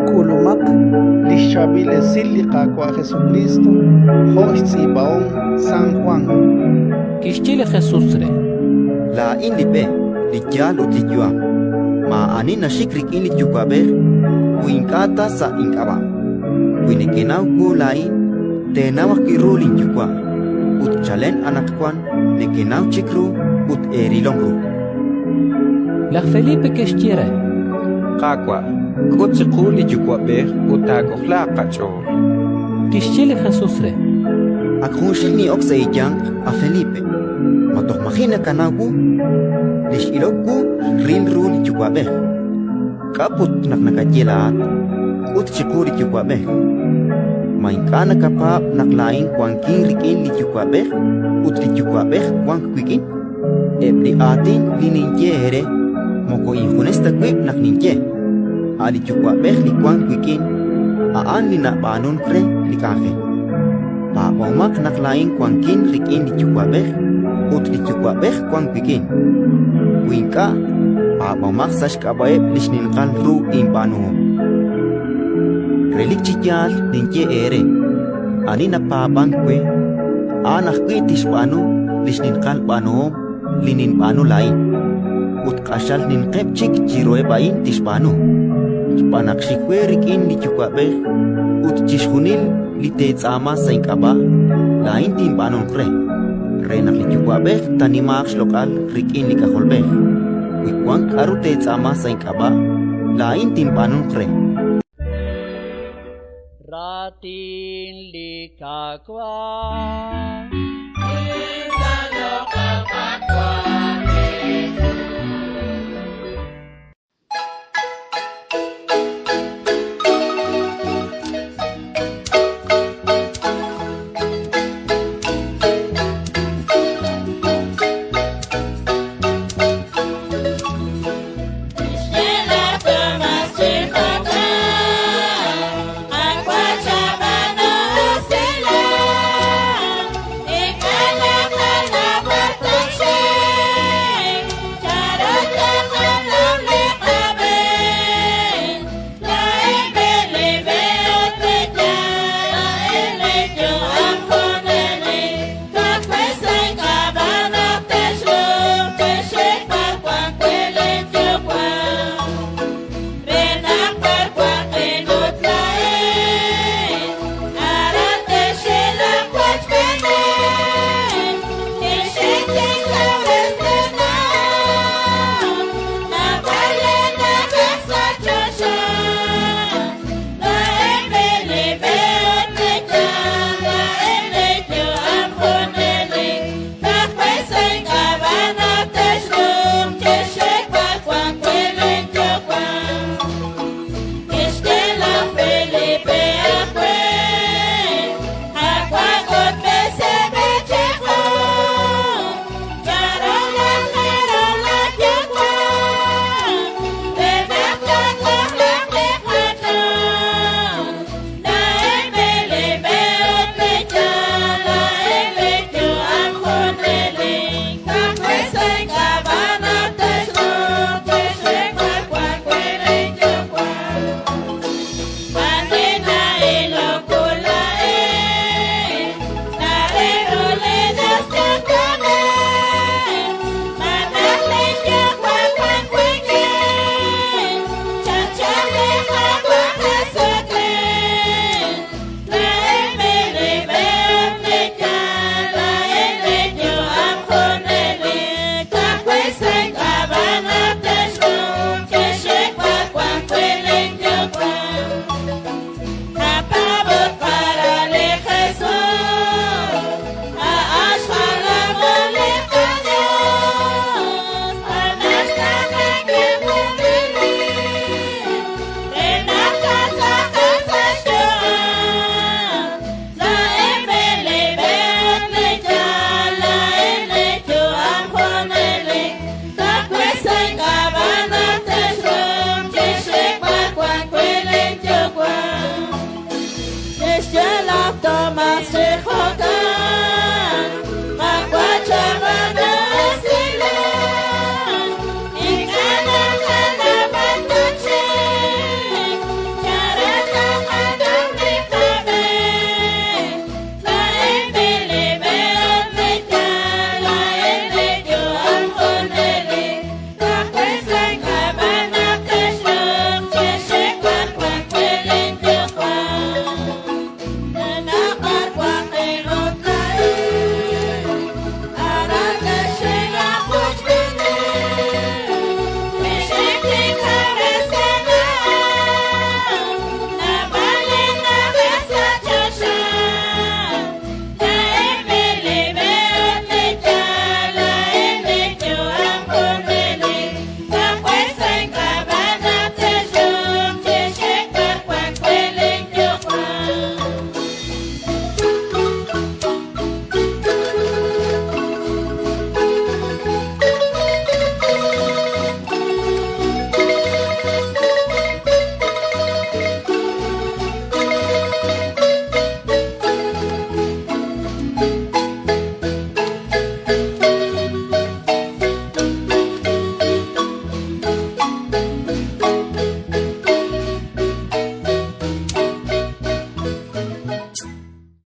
K'ulumaq li xChaab'il Esil li Qaawa' Jesukriist jo' xtz'iib'ahom San Jwan. Kixye li Jesus re: Laa'in li b'e, li yaal ut li yu'am. Maa'ani naxik rik'in li Yuwa'b'ej wi ink'a' ta sa' ink'ab'a'. Wi nekenaw wu laa'in, teenaw ajwi' ru linYuwa'; ut chalen anaqwan nekenaw chik ru ut eerilom ru. Laj Felipe kixye re: Qaawa', k'ut chiqu li Yuwa'b'ej ut taak'ojlaaq qach'ool. Kixye li Jesus re: Ak junxil nin'ok sa' eeyanq, a Felipe. Ma toj maji' nakanaw wu? Li x'ilok wu xril ru li Yuwa'b'ej. K'a' put naq nakaye laa'at: «K'ut chiqu li Yuwa'b'ej»? Ma ink'a' nakapaab' naq laa'in wankin rik'in li Yuwa'b'ej ut li Yuwa'b'ej wank wik'in? Eb' li aatin li ninye eere moko injunes ta wib' naq ninye, a' li Yuwa'b'ej li wank wik'in, a'an li nab'aanunk re li k'anjel. Paab'ahomaq naq laa'in wankin rik'in li Yuwa'b'ej ut li Yuwa'b'ej wank wik'in. Wi ink'a', paab'ahomaq sa' xk'ab'a'eb' li xninqal ru inb'aanuhom. Relik chi yaal ninye eere: ani napaab'ank we, a'an ajwi' tixb'aanu li xninqal b'aanuhom li ninb'aanu laa'in, ut q'axal ninqeb' chik chiruheb' a'in tixb'aanu, xb'aan naq xik we rik'in li Yuwa'b'ej. Ut chixjunil li teetz'aama sa' ink'ab'a', laa'in tinb'aanunq re, re naq li Yuwa'b'ej taanimaaq xloq'al rik'in li K'ajolb'ej. Wi wank k'aru teetz'aama sa' ink'ab'a', laa'in tinb'aanunq re. Raatin li Qaawa'.